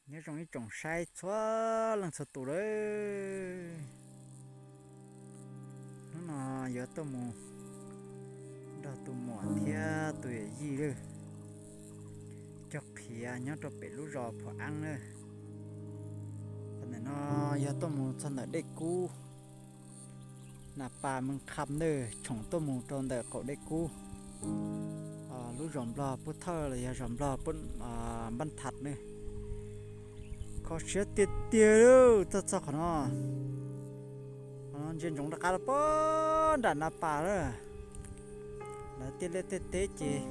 Nyob zoo ib tsoom saib txhua leej txhua tus lawm. Hnub no yuav tuaj mus nrog tus muam thiab tus yawm yij lawm cog qhiav nyob rau pem lub zos Phuam Eeb na. Qhov ntawm no yog tuaj mus txog ntawm Dej Kub, Nas Pas, Mees Kham ntawd, tshoom tuaj mus rau ntawm qaum Dej Kub, lub zos Nplog Pub Thawj los yog zos Nplog Npab Thas na. Kho siab tiag tiag li, tuaj txog qhov no, qhov no ntsia ntsoov rov qab rau pem nram Nas Pas lawm. Lawv tiaj liaj tiaj teb ces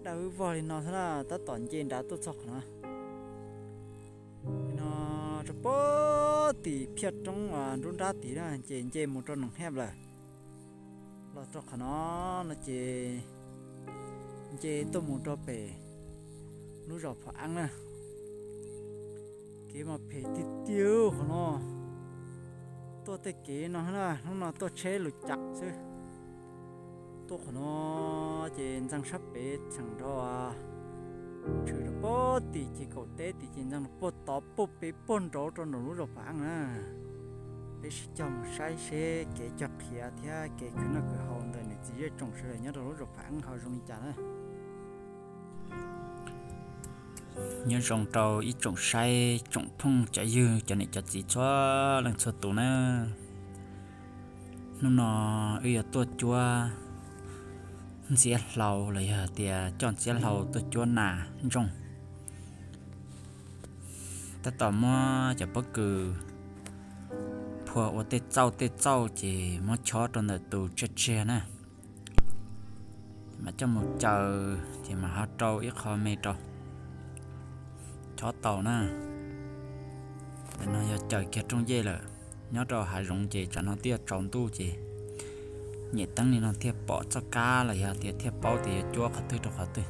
daj wb vog li no xwb na, tab tom nce nrad tuaj txog qhov no. No rau pem tim phiaj roob nruab nrab tid na, ces nce mus rau Noom Hej lawm. Los rau qhov no, no ces nce tuaj mus rau pem lub zos Phuam Eeb na. Kev mas phem tiag tiag qhov no. Tuaj tej kev no na, hnub no tuaj tsheb lus cas xwb. Tuaj qhov no ces ntxeev sab pem txheem nrov, tshwm rau pem tim ces kaum teb tim ces ntxeev rau puag tod puag pem puag nraud rau nraum lub zos Phuam Eeb na. Peb sib cog mus saib seb kev cog qhiav thiab kev khwv noj khwv haus ntawm niam txiv zej tsoom sawv daws nyob rau lub zos Phuam Eeb ho zoo li cas na. Nyob zoo rau ib tsoom saib tsoom phooj cov ywg cov niam cov txiv txhua leej txhua tus na. Hnub no wb yuav tuaj cuab ntxiab hlau los yog tias coj ntxiab hlau tuaj cuab nas ntsooj. Tab tom muab cov pob kws phua ua tej txauj tej txauj ces muab chob rau ntawm tus tsiaj tsiag na. Mas coj mus caws ces mas ho rau ib qho me rau chob tau na. Ntawm no yog caws kiag rooj yej lawm. Nyob rau hav zoov ces tsam no twb yuav tsaus ntuj ces nyem teeb li no thiaj pom txoj kab los yog tias thiaj paub tias yuav cuab qhov twg rau qhov twg.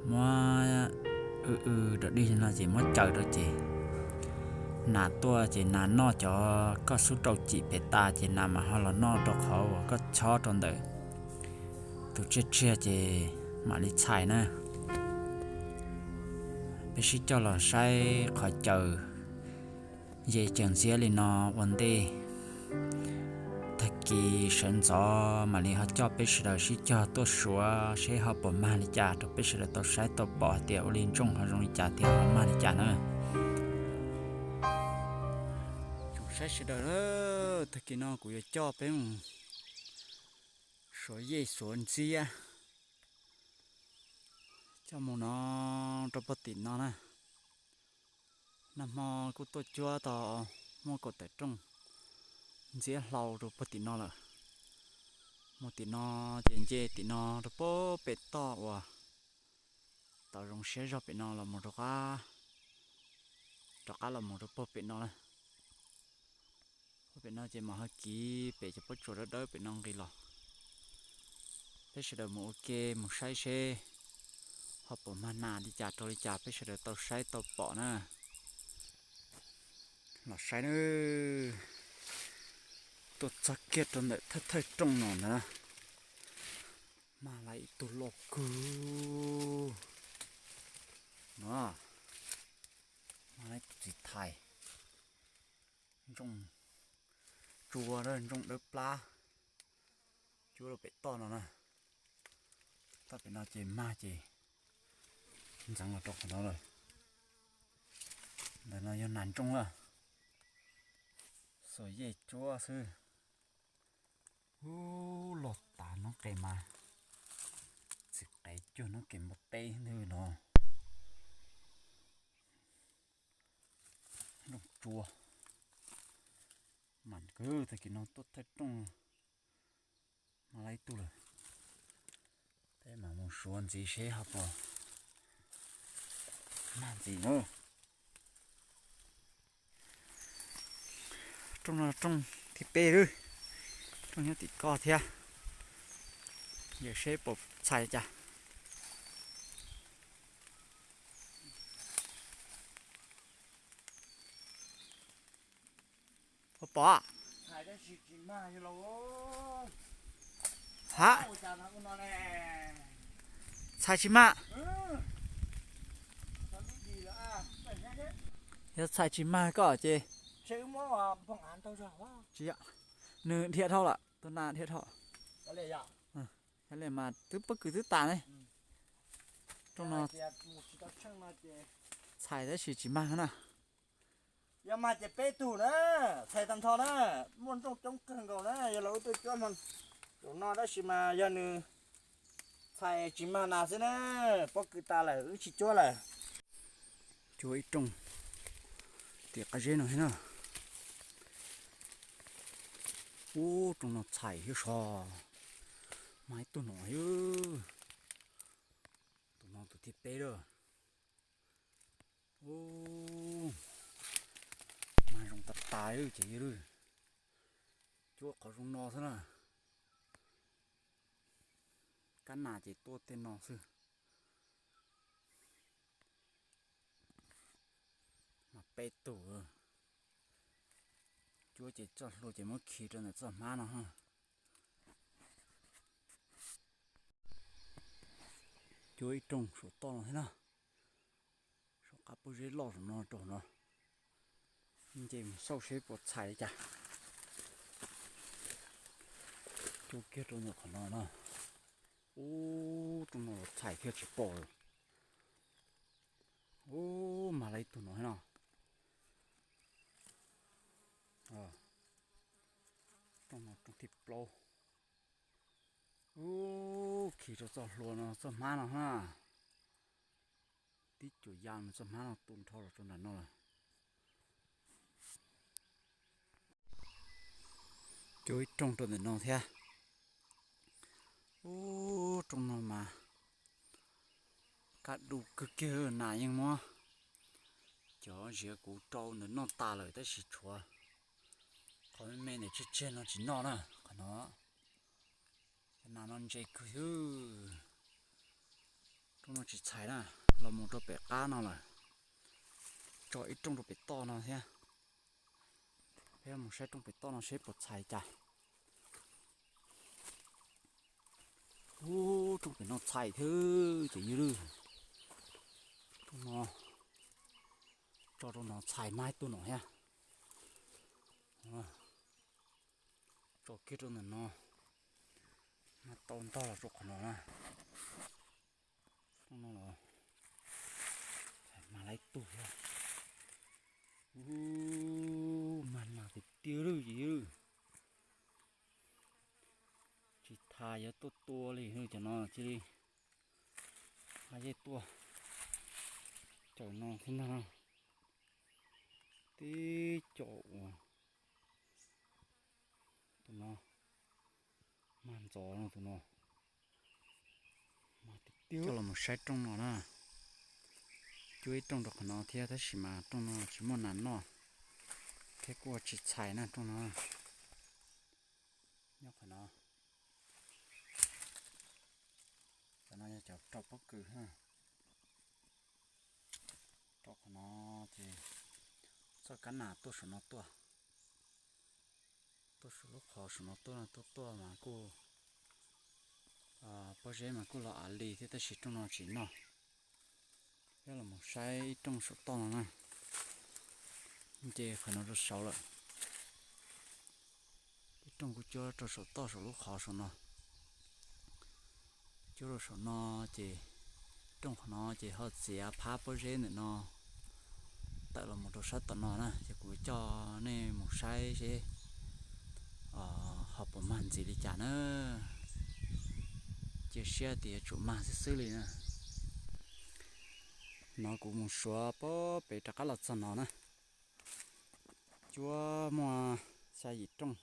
Muab w w dog dig li no ces muab caws rau ces nas tuaj ces nas noj cov koj xub rau cim pem tas ces nas mam ho los noj rau qhov uas koj chob rau ntawm tus tsiaj tsiag ces mam li txhais na. Peb sib cog los saib qhov caws ye caws ntxiab li no ua ntej. Tag kis sawv ntxov mam li ho coj peb sawv daws sib cog tuaj suav seb ho puas mag li cas rau peb sawv daws tau saib tau pom hais tias ua li ntsooj ho zoo li cas thiab ho mag li cas na. Tsoom saib sawv daws, tag kis no kuv yuav coj peb mus suav yej suav ntxiab, coj mus no rau puag tim no na. Nag hmo kuj tuaj cuab tau muaj kaum tawm rooj ntxiab hlau rau puag tim no lawm. Mus tim no ces nce tim no rau puag pem toj uas tau zoov siab zog pem no los mus rov qab, rov qab los mus rau puag pem no na. Puag pem no ces mam ho kiv pem cov pob tsuas dawb dawb pem no nqis los. Peb sawv daws mus ua ke mus saib seb ho puas mag nas li cas rau li cas peb sawv daws tau saib tau pom na. Los saib na, tuaj txog kiag rau ntawm thawj thawj rooj no ntag na. Mag lawm ib tug loj kawg no, mag lawm ib tug txiv thais, ntsooj tsua, ntsooj dawb plab, cuab rau pem toj no na. Toj pem no ces mag ces ntxeev los rau qhov no lawm. Ntawm no yog nas ntsooj na, xuas yej cuab xwb. Ub, loj tas noob qes mas txiv qev cuag noob qes npua teb ntag no. Rooj tsua mas kwv tag kis no tuaj thawj rooj mag lawm ib tug lawm. Peb mam mus suav ntxiv seb ho puas mag ntxiv na. Rooj no rooj thib peb lawm, rooj nyob tim ko thiab. Yawm seb puas txhais cas. Puas pom? Ha, txhais tsis mag. Yog txhais tsis mag koj ces tsis yog, nws dhia dhau lawm, tus nas dhia dhau. Yog li mas twb pob kws twb tas ne. Rooj no txhais tab sis tsis mag na. Yog mag ces peb tug na, txhais tag nrho na, muaj nrooj coob kawg nkaus na, yog los wb tuaj cuab hmo zaum no tab sis mas yog nws txhais tsis mag nas xwb na, pob kws tas lawm wb tsis cuab lawm. Cuab ib rooj tim qab zeb no thiab na. Ub, rooj no txhais thiab sov, mag ib tug no thiab. Tus no tus thib peb lawm. Ub, mag zoo tas tas li ces yog lawm. Cuab qhov zoo no xwb na. Kab nas ces tuaj tej no xwb. Mas peb tug. Cuab ces txoj hlua ces muab khi rau ntawm txoj hmab no. Cuab ib rooj saum toj no thiab na. Saum qab pob zeb loj saum no rau no. Nce mus xauj seb puas txhais li cas. Cuab kiag rau ntawm qhov no na. Ub, rooj no los txhais thiab tsis pom lawm. Ub, mag lawm ib tug no thiab no. Rooj no rooj thib plaub. Ub, khi rau txoj hlua no txoj hmab no na. Tib cuam ya nws txoj hmab no tu nrho los rau nram no lawm. Cuab ib rooj rau ntawm no thiab. Ub, rooj no mas kaj du kawg kiag, nas yeej muab cov ziav kuv rau ntawm noj tas lawm tab sis tshuav qhov me me ntawm tseg tseg no tsis noj na. Qhov no, cov nas no ntse kawg xwb. Rooj no tsis txhais na, los mus rau pem qab no lawm. Tso ib rooj rau pem toj no thiab. Peb mus saib rooj pem toj no seb puas txhais cas. Ub, rooj pem no txhais thiab ces yog lawm. Rooj no, tso rau no txhais mas ib tug no thiab. Tso kiag rau ntawm no, mas tau ntog los rau qhov no na. Rooj no los txhais mas lawm ib tug thiab. Ub, mas nas tiag tiag lawm ces yog lawm. Tsis tas yuav tuaj tua li cov no cia li ha yej tuaj. Cov no thiab ntag, tib co uas tus no mas ntxov no, tus no mas tiag tiag. Coj los mus saib rooj no na. Cuab ib rooj rau qhov no thiab tab sis mas rooj no tsis muaj nas noj thiab kuj tsis txhais na rooj no. Nyob qhov no, cov no yog cov rau pob kws na. Rau qhov no ces txoj kab nas tuaj saum no tuaj, tuaj saum lub qhov saum no tuaj, tuaj tuaj mas kuj, pob zeb mas kuj los av li thiab tab sis rooj no tsis noj. Coj los mus saib ib rooj saum toj no na. Nce qhov no rau saud lawm. Ib rooj kuj cuab rau saum toj saum lub qhov saum no. Cuab rau saum no ces rooj qhov no ces ho txiav phab pob zeb ntawm no tawm los mus rau sab tom no na, ces kuv coj nej mus saib seb ho puas mag ntxiv li cas na. Cia siab tias yuav tsum mag xwb xwb li na. No kuv mus suav pem rov qab los txog no na. Cuab muaj xya yim rooj,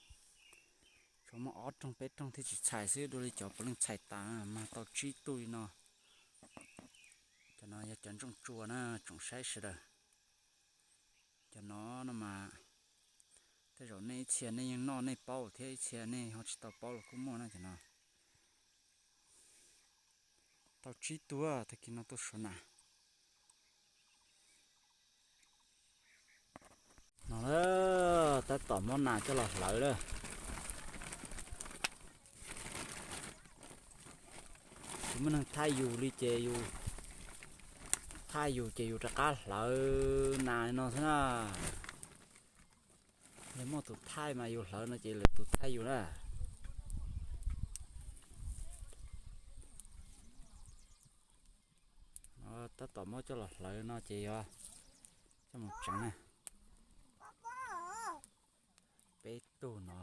tshuav muaj ob rooj peb rooj thiaj tsis txhais xwb, dua li cov puav leej txhais tas, mag tau tsib tug li no. Cov no yog cov ntsooj tsua na, tsoom saib sawv daws. Cov no no mas tej zaum nej ib txhia nej yeej noj nej paub thiab, ib txhia nej ho tsis tau paub los kuj muaj na cov no. Tau tsib tug, tag kis no tuaj suav nas. No lawm, tab tom muab nas coj los hlawv lawm. Tsis muaj neeg thaij yus li ces yus Thaij yus ces yus rov qab hlawv nas no xwb na. Yog muaj tus thaij mas yus hlawv no ces lwm tus thaij yus na. Tab tom muab coj los hlawv no ces yog coj mus tseev na. Peb tug no.